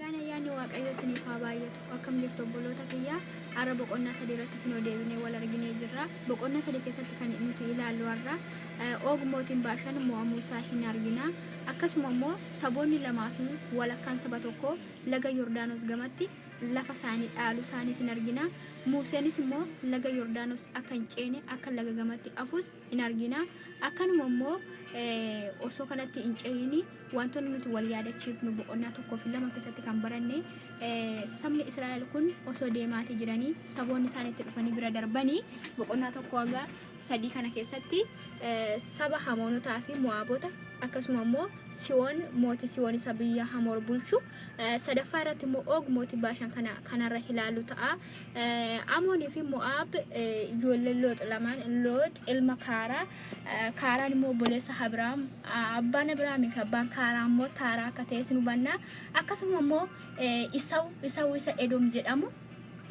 Nagaan ayyaanni Waaqayyoo isiniif haa baay'atu. Akkam jirtu obboloota kiyya? Har'a boqonnaa sadii irratti kunoo deebinee wal arginee jirra. Boqonnaa sadii keessatti kan nuti ilaallu har'a Oog mootiin Baashaan mo'amuu isaa hin argina. Akkasuma immoo saboonni lamaa fi walakkaan saba tokkoo laga Yordaanos gamatti lafa isaanii dhaaluu isaaniis hin argina. Museenis immoo laga Yordaanos akka hin ceene akka laga gamatti hafus hin argina. Akkanuma immoo osoo kanatti hin cehin wantoonni nuti wal yaadachiifnu boqonnaa 1 fi 2 keessatti kan baranne sabni Israa'el kun osoo deemaatii jiranii saboonni isaan itti dhufanii bira darbanii boqonnaa 1 haga 3 kana keessatti saba Hamoonotaa fi Mo'aabota akkasuma immoo Siwoon mootii Siwoon isa biyya Hamoor bulchu sadaffaa irratti immoo Oog mootii Baashaan kana kanarra ilaalu ta'a. Amoonii fi Mo'aab ijoollee Loox lamaan Loox ilma Kaaraa Kaaraan immoo obboleessa Abiraam abbaan Abiraamii fi abbaan Kaaraa immoo Taaraa akka ta'es ni hubanna. Akkasuma immoo Isaw Isaw isa Edoom jedhamu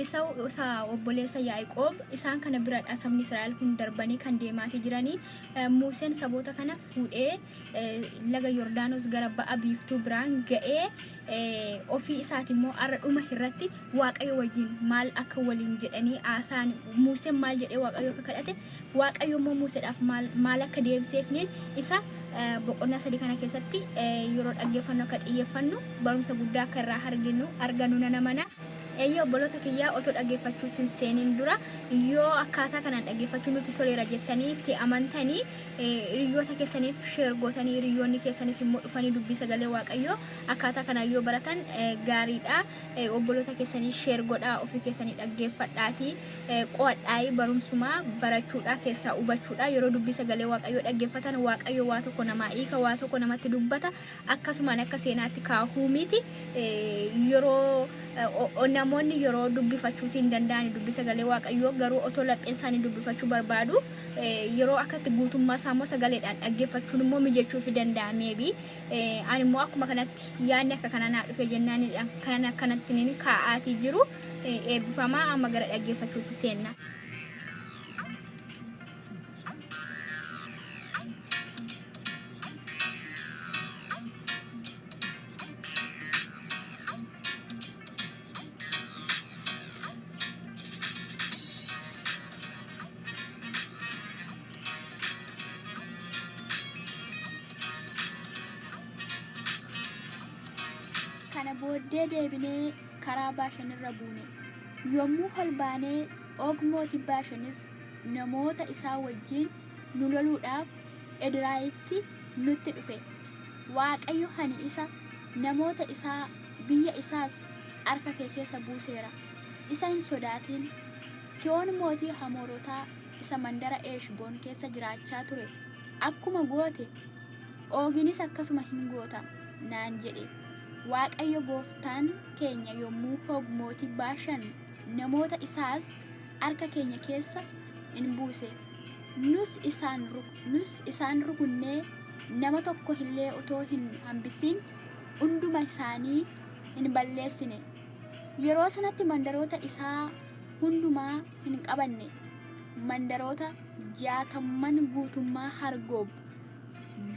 Isaw isa obboleessa Yaaqoob isaan kana biradha sabni Israa'el kun darbanii kan deemaatii jiranii. Museen saboota kana fuudhee laga Yordaanos gara ba'a biiftuu biraan ga'ee ofii isaati immoo har'a dhuma irratti Waaqayyo wajjin maal akka waliin jedhanii haasa'an Museen maal jedhee Waaqayyo akka kadhate Waaqayyo immoo Museedhaaf maal maal akka deebiseefniin isa boqonnaa sadii kana keessatti yeroo dhaggeeffannu akka xiyyeeffannu barumsa guddaa akka irraa arginu argannu nan amana. Eeyyee obboloota kiyyaa otoo dhaggeeffachuutti hin seeniin dura yoo akkaataa kanaan dhaggeeffachuun nutti toleera jettanii itti amantanii Hiriyyoota keessaniif share gootanii hiriyyoonni keessanis immoo dhufanii dubbii sagalee Waaqayyoo akkaataa kanaan yoo baratan gaariidha. Obboloota keessanii share godhaa ofii keessanii dhaggeeffadhaatii qo'adhaayi barumsuma barachuudha keessaa hubachuudha. Yeroo dubbii sagalee Waaqayyoo dhaggeeffatan Waaqayyo waa tokko namaa hiika waa tokko namatti dubbata akkasumaan akka seenaatti kaahuu miti. Yeroo namoonni yeroo dubbifachuutii hin danda'ani dubbii sagalee Waaqayyoo garuu otoo lapheen isaanii dubbifachuu barbaadu yeroo akkatti guutummaa isaa immoo sagaleedhaan dhaggeeffachuun immoo mijachuufi danda'a maybe ani immoo akkuma kanatti yaadni akka kanaa naa dhufe jennaanidha kanan akkanatti nin kaa'aatii jiru eebbifamaa amma gara dhaggeeffachuutti seenna. Kana booddee deebinee karaa Baashan irra buune. Yommuu ol baanee Oog mootii Baashanis namoota isaa wajjin nu loluudhaaf Edraayitti nutti dhufe. Waaqayyo ani isa, namoota isaa, biyya isaas harka kee keessa buuseera. Isa hin sodaatin! Sihoon mootii Amoorotaa isa mandara Heshboon keessa jiraachaa ture akkuma goote, Ooginis akkasuma in goota naan jedhe. Waaqayyo gooftaan keenya yommuu Oog mootii Baashaan namoota isaas harka keenya keessa in buuse, nus isaan rukunnee nama tokko illee otoo hin hambisin hunduma isaanii in balleessine. Yeroo sanatti mandaroota isaa hundumaa hin qabanne, mandaroota jaatamman guutummaa Hargoob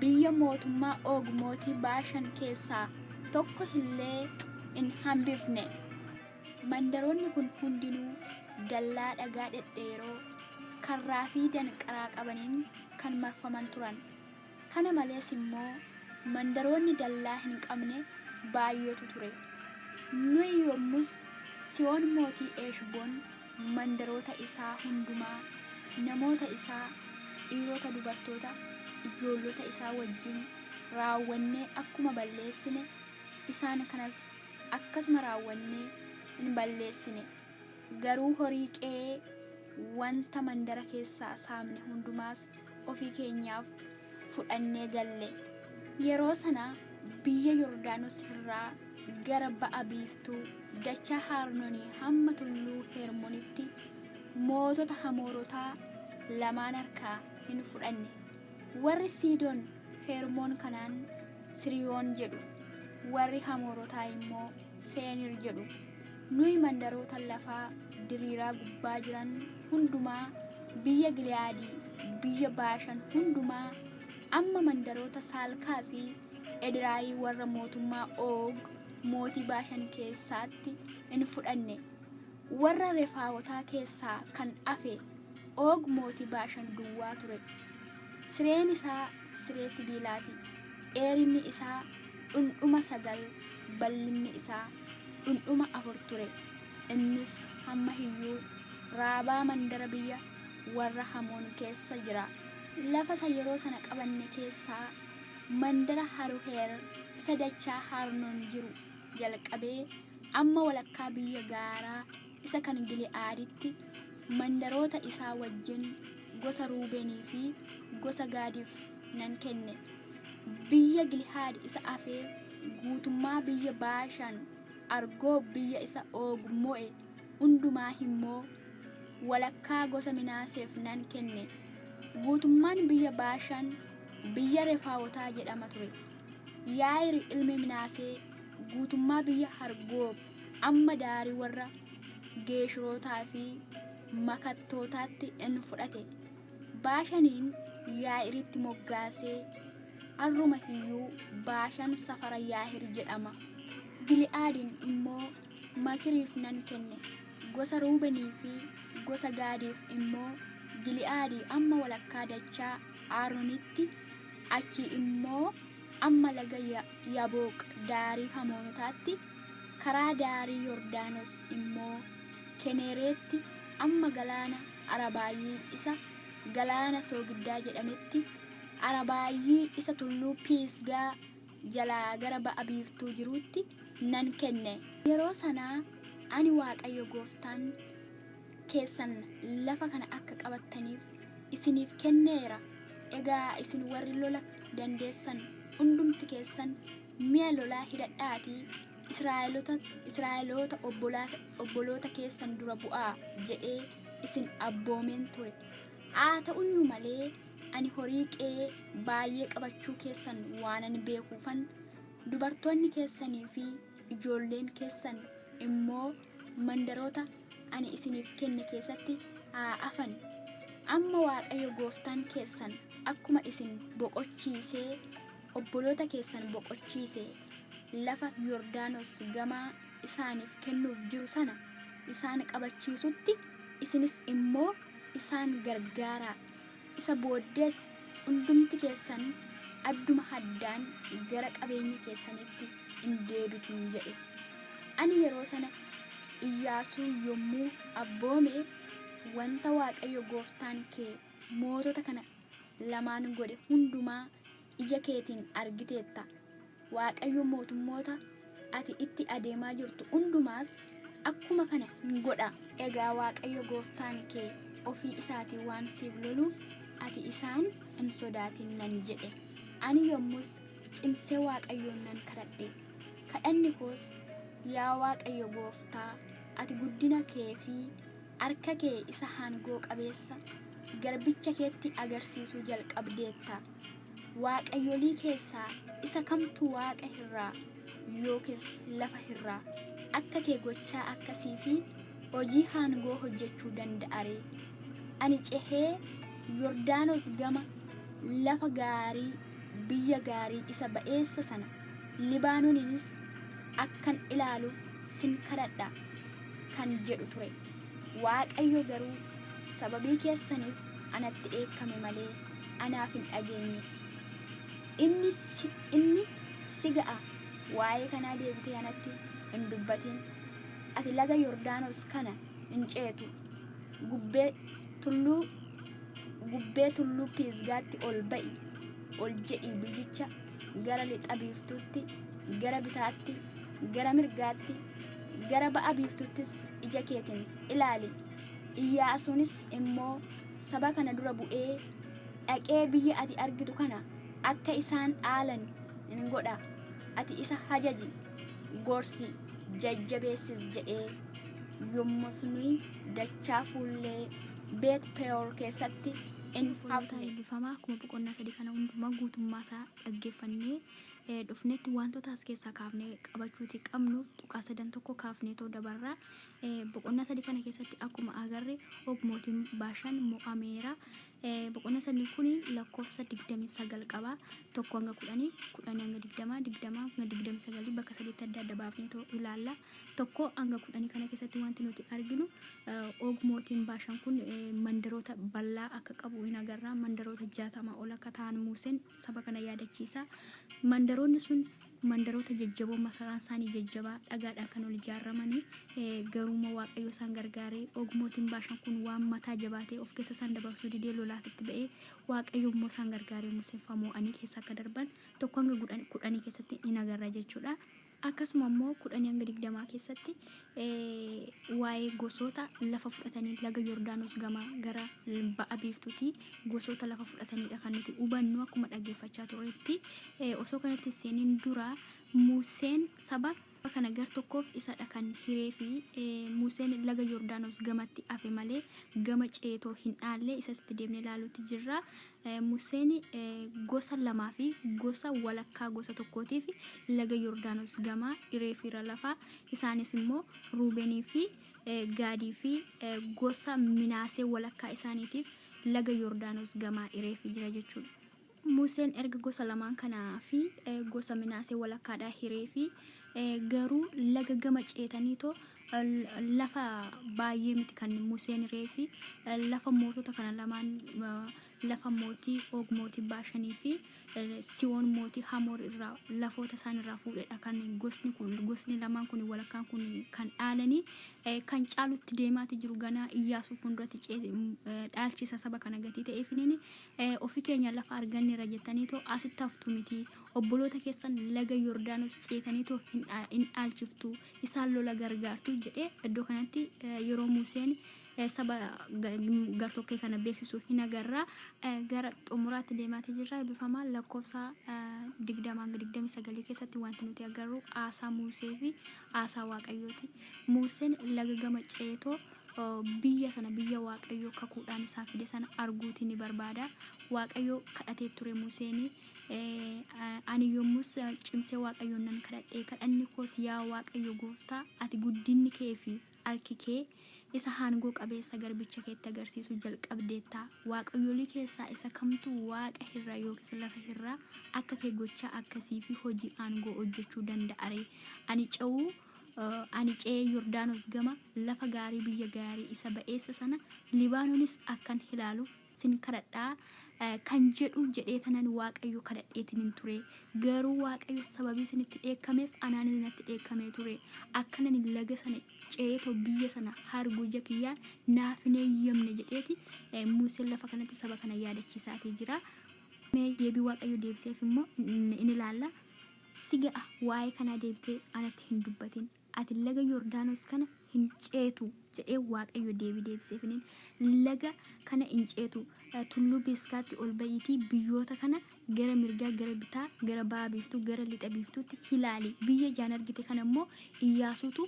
biyya mootummaa Oog mootii Baashan keessaa tokko illee hin hambifne. Mandaroonni kun hundinuu dallaa dhagaa dhedheeroo, karraa fi danqaraa qabaniin kan marfaman turan. Kana malees immoo mandaroonni dallaa hin qabne baay'eetu ture. Nuyi yommus Sihoon mootii Heshboon, mandaroota isaa hundumaa, namoota isaa, dhiirota, dubartoota, ijoollota isaa wajjin raawwannee akkuma balleessine, isaan kanas akkasuma raawwannee in balleessine. Garuu horii qe'ee wanta mandara keessaa saamne hundumaas ofii keenyaaf fudhannee galle. Yeroo sana biyya Yordaanos irraa gara ba'a biiftuu, dachaa Haarnonii hamma tulluu Hermonitti mootota Amoorotaa lamaan harkaa in fudhanne. Warri Siidoon Hermoon kanaan Siriyoon jedhu, warri Amoorotaa immoo Seenir jedhu. Nuyi mandaroota lafa diriiraa gubbaa jiran hundumaa, biyya Gili'aadii, biyya Baashan hundumaa, amma mandaroota Saalkaa fi Ediraayii warra mootummaa Oog mootii Baashan keessaatti in fudhanne. Warra Refaawotaa keessaa kan hafe Oog mootii Baashan duwwaa ture. Sireen isaa siree sibiilaa ti, dheerinni isaa dhundhuma 9, bal'inni isaa dhundhuma 4 ture, innis hamma iyyuu Raabaa mandara biyya warra Amoon keessa jira. Lafa isa yeroo sana qabanne keessaa mandara Haruheer isa dachaa Arnoon jiru jalqabee hamma walakkaa biyya gaaraa isa kan Gili'aaditti mandaroota isaa wajjin gosa Ruubenii fi gosa Gaadiif nan kenne. Biyya Gili'aad isa hafeef guutummaa biyya Baashaan, Argoob biyya isa Oog mo'e hundumaa immoo walakkaa gosa Minaaseef nan kenne. Guutummaan biyya Baashaan biyya Refaawotaa jedhama ture. Yaayir ilmi Minaasee guutummaa biyya Argoob hamma daarii warra Geeshurootaa fi Makattootaatti in fudhate. Baashaniin Yaa'iritti moggaasee, har'uma iyyuu Baashaan safara Yaahir jedhama. Gili'aadin immoo Makiriif nan kenne, gosa Ruubenii fi gosa Gaadiif immoo Gili'aadii hamma walakkaa dachaa Aarnonitti, achii immoo hamma laga Yabooq daarii Amoonotaatti, karaa daarii Yordaanos immoo Keneereetti hamma galaana Arabaayyii isa Galaana Soogiddaa jedhametti, Arabaayyii isa tulluu Phiisgaa jalaa gara ba'a biiftuu jiruutti nan kenne. Yeroo sana ani Waaqayyo gooftaan keessan lafa kana akka qabattaniif isiniif kenneera, egaa isin warri lola dandeessan hundumti keessan mi'a lolaa hidhadhaatii Israa'eloota obboloota keessan dura bu'aa jedhee isin abboomeen ture. Haa ta'uyyuu malee ani horii qe'ee baay'ee qabachuu keessan waanan beekuufan dubartoonni keessanii fi ijoolleen keessan immoo mandaroota ani isiniif kenne keessatti haa hafan. Amma Waaqayyo gooftaan keessan akkuma isin boqochiisee obboloota keessan boqochiise lafa Yordaanos gamaa isaaniif kennuuf jiru sana isaan qabachiisutti isinis immoo isaan gargaaraa! Isa booddees hundumti keessan adduma addaan gara qabeenya keessaniitti in deebitu jedhe. Ani yeroo sana Iyyaasuu yommuu abboome, wanta Waaqayyo gooftaan kee mootota kana lamaan godhe hundumaa ija keetiin argiteetta, Waaqayyo mootummoota ati itti adeemaa jirtu hundumaas akkuma kana in godha. Egaa Waaqayyo gooftaan kee ofii isaatii waan siif loluuf, ati isaan hin sodaatin! nan jedhe. Ani yommus cimsee Waaqayyoon nan kadhadhe, kadhanni koos, Yaa Waaqayyo gooftaa, ati guddina kee fi harka kee isa aangoo qabeessa garbicha keetti agarsiisuu jalqabdeetta. Waaqayyolii keessaa isa kamtu waaqa irraa yookiis lafa irraa akka kee gochaa akkasii fi hojii aangoo hojjechuu danda'a ree? Ani cehee Yordaanos gama lafa gaarii biyya gaarii isa ba'eessa sana Libaanoninis akkan ilaaluuf sin kadhadha kan jedhu ture. Waaqayyo garuu sababii keessaniif anatti dheekkame malee anaaf hin dhageenye. Inni, inni Si ga'a, waa'ee kanaa deebitee anatti hin dubbatin! Ati laga Yordaanos kana hin ceetu, gubbee tulluu gubbee tulluu Phiisgaatti ol ba'i, ol jedhii biyyicha gara lixa biiftuutti, gara bitaatti, gara mirgaatti, gara ba'a biiftuuttis ija keetiin ilaali. Iyyaasuunis immoo saba kana dura bu'ee dhaqee biyya ati argitu kana akka isaan dhaalan in godha, ati isa ajaji, gorsi, jajjabeessis jedhee. Yommus nuyi dachaa fuullee Beet Pe'or keessatti in Obboloota hafne. eebbifamaa akkuma boqonnaa 3 kana hundumaa guutummaa isaa dhaggeeffannee dhufnetti wantoota as keessaa kaafnee qabachuuti qabnu tuqaa sadan tokko kaafneetoo dabarra. Boqonnaa sadii kana keessatti akkuma agarre Og mootiin Baashaan mo'ameera. Boqonnaa sadii kun lakkoofsa 29 qaba. 1 hanga 10, 10 hanga 20, 20 hanga 29 bakka sadiitti adda adda baafneetoo ilaalla. 1 hanga 10 kana keessatti wanti nuti arginu Og mootiin Baashaan kun mandaroota bal'aa akka qabu in agarra. Mandaroota 60 ol akka ta'an Museen saba kana yaadachiisa. Mandaroonni sun mandaroota jajjaboo masaraan isaanii jajjabaa dhagaadhaan kan ol ijaarramanii, garuummoo Waaqayyo isaan gargaaree Og mootiin Baashaan kun waan mataa jabaatee of keessa isaan dabarsuu didee lolaaf itti ba'ee, Waaqayyo immoo isaan gargaaree Museen faa moo'anii keessa akka darban 1 hanga 10 keessatti in agarra jechuudha. Akkasuma immoo kudhanii hanga digdamaa keessatti waa'ee gosoota lafa fudhatanii laga Yordaanos gamaa gara ba'a biiftuutii gosoota lafa fudhataniidha kan nuti hubannu akkuma dhaggeeffachaa turretti. Osoo kanatti hin seeniin dura Museen saba kana gar tokkoof isadha kan hiree fi Museen laga Yordaanos gamatti hafe malee gama ceetoo hin dhaalle, isas itti deemnee ilaaluutti jirra. Museen gosa lamaa fi gosa walakkaa gosa tokkootiif laga Yordaanos gamaa hireefiira lafa. Isaanis immoo Ruubenii fi Gaadii fi gosa Minaasee walakkaa isaaniitiif laga Yordaanos gamaa hireefii jira jechuudha. Museen erga gosa lamaan kanaa fi gosa Minaasee walakkaadhaa hireefii, garuu laga gama ceetaniitoo lafa baay'ee miti kan Museen hireefi. Lafa mootota kana lamaan, lafa mootii Og mootii Baashanii fi Siwoon mootii Hamoor irraa lafoota isaan irraa fuudhedha kan gosni kun, gosni lamaan kun walakkaan kun kan dhaalanii. Kan caalutti deemaati jiru ganaa Iyyaasuu fuulduratti dhaalchisa saba kana gatii ta'eefiniin, ofii keenya lafa arganneera jettaniitoo asitti haftu miti, obboloota keessan laga Yordaanos ceetaniitoo hin dhaalchiftu, isaan lola gargaartu jedhee iddoo kanatti yeroo Museen saba gartokkee kana beeksisu hin agarra. Gara xumuraatti deemaatii jirra. Eebbifamaa, lakkoofsa 20 hanga 29 keessatti wanti nuti agarru haasaa Musee fi haasaa Waaqayyooti. Museen laga gama ceetoo biyya sana, biyya Waaqayyo kakuudhaan isaa fide sana arguuti ni barbaada. Waaqayyo kadhatee ture Museen. Ani yommus cimsee Waaqayyoon nan kadhadhe, kadhanni koos, "Yaa Waaqayyo gooftaa, ati guddinni kee fi harki kee isa aangoo qabeessa garbicha keetti agarsiisuu jalqabdeetta, waaqayyolii keessaa isa kamtu waaqa irra yookiis lafa irra akka kee gochaa akkasii fi hojii aangoo hojjechuu danda'a ree? Ani ce'uu ani ce'ee Yordaanos gama lafa gaarii, biyya gaarii isa ba'eessa sana, Libaanonis akkan ilaaluuf sin kadhadha" kan jedhu jedhee tanan Waaqayyo kadhadheetiin hin ture. Garuu Waaqayyo sababii isinitti dheekkameef anaanis natti dheekkamee ture. Akkan ani laga sana ce'eetoo biyya sana hargu ija kiyyaan naaf hin eeyyamne jedheeti Museen lafa kanatti saba kana yaadachiisaatii jira. Mee deebii Waaqayyo deebiseef immoo in ilaalla. "Si ga'a, waa'ee kanaa deebitee anatti hin dubbatin. Ati laga Yordaanos kana hin ceetu" jedhee Waaqayyo deebii deebiseefiniin. Laga kana hin ceetu. Tulluu Beeskaatti ol ba'iitii biyyoota kana gara mirgaa, gara bitaa, gara ba'a biiftuu, gara lixa biiftuutti ilaali. Biyya ijaan argite kana immoo Iyyaasuutu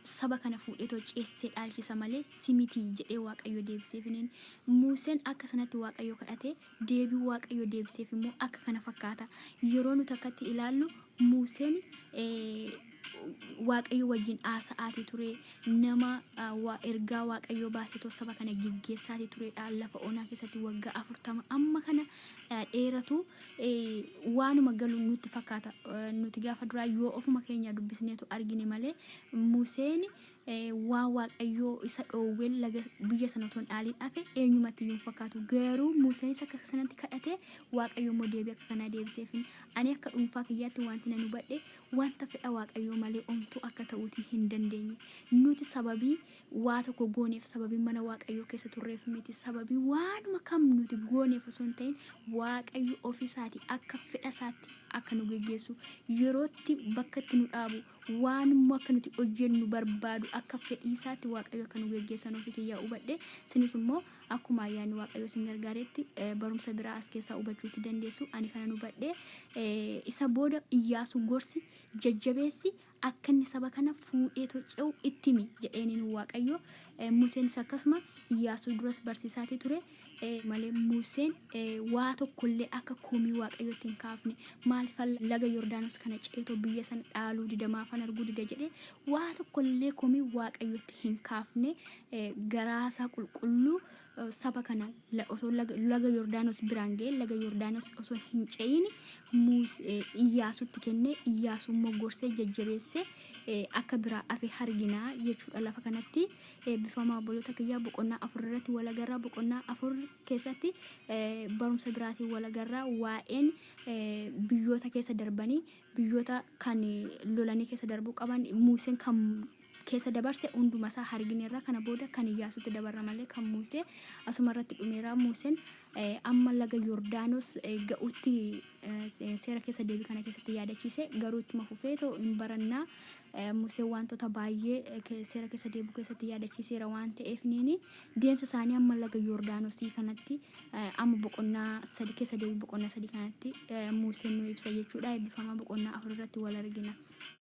saba kana fuudheetoo ceesisee dhaalchisa malee si miti jedhee Waaqayyo deebiseefiniin. Muuseen akka sanatti Waaqayyo kadhate, deebii Waaqayyo deebiseef immoo akka kana fakkaata. Yeroo nuti akkatti ilaallu, Muuseen Waaqayyo wajjin haasa'aatii ture, nama ergaa Waaqayyoo baasetoo saba kana geggeessaatii turedha. Lafa onaa keessatti waggaa 40 amma kana dheeratu waanuma galu nutti fakkaata. Nuti gaafa duraa yoo ofuma keenya dubbisneetu argine malee, Museen waan Waaqayyoo isa dhoowwee laga biyya sana otoo hin dhaaliin hafe eenyumatti iyyuu hin fakkaatu. Garuu Museenis akka sanatti kadhate, Waaqayyo immoo deebii akka kanaa deebiseefin. Ani akka dhuunfaa kiyyaatti wanti nan hubadhe, wanta fedha Waaqayyoo malee omtuu akka ta'uutii hin dandeenye. Nuti sababii waa tokko gooneef, sababii mana Waaqayyoo keessa turreef miti, sababii waanuma kam nuti gooneef osoo hin ta'in, Waaqayyo ofiisaatii akka fedha isaatti akka nu geggeessu, yerootti bakka itti nu dhaabu, waanuma akka nuti hojjennu barbaadu, akka fedhii isaatti Waaqayyo akka nu geggeessan ofii kiyyaa hubadhe. Isinis immoo akkuma ayyaanni Waaqayyo isin gargaaretti barumsa biraa as keessaa hubachuutti dandeessu. Ani kanan hubadhe, isa booda Iyyaasuu gorsi, jajjabeessi, akka inni saba kana fuudheetoo ce'u itti himi jedheeniin Waaqayyo. Museenis akkasuma Iyyaasuu duras barsiisaatii ture. Malee Museen waa tokkollee akka komii Waaqayyootti hin kaafne. Maaliifan laga Yordaanos kana ceetoo biyya sana dhaaluu dida, maafan arguu dida jedhee waa tokkollee komii Waaqayyootti hin kaafne. Garaasaa qulqulluu saba kana osoo laga Yordaanos biraan ga'e, laga Yordaanos osoo hin ce'in Iyyaasutti kenne. Iyyaasuu immoo gorsee jajjabeessee akka biraa afe argina jechuudha lafa kanatti. Eebbifamaa obboloota kiyyaa, boqonnaa 4 irratti wal agarra. Boqonnaa 4 keessatti barumsa biraatiin wal agarra. Waa'een biyyoota keessa darbanii, biyyoota kan lolanii keessa darbuu qaban, Muuseen kan keessa dabarse hunduma isaa argineerra. Kana booda kan Iyyaasuutti dabarra malee kan Muusee asuma irratti dhumeera. Muuseen amma laga Yordaanos ga'utti seera keessa deebii kana keessatti yaadachiise, garuu ittuma fufee too hin barannaa. Museen wantoota baay'ee seera keessa deebi'uu keessatti yaadachiiseera waan ta'eef, niini deemsa isaanii amma laga Yordaanosii kanatti amma boqonnaa 3 keessa deebi'u, boqonnaa 3 kanatti Museen nu ibsa jechuudha. Eebbifamaa, boqonnaa 4 irratti wal argina.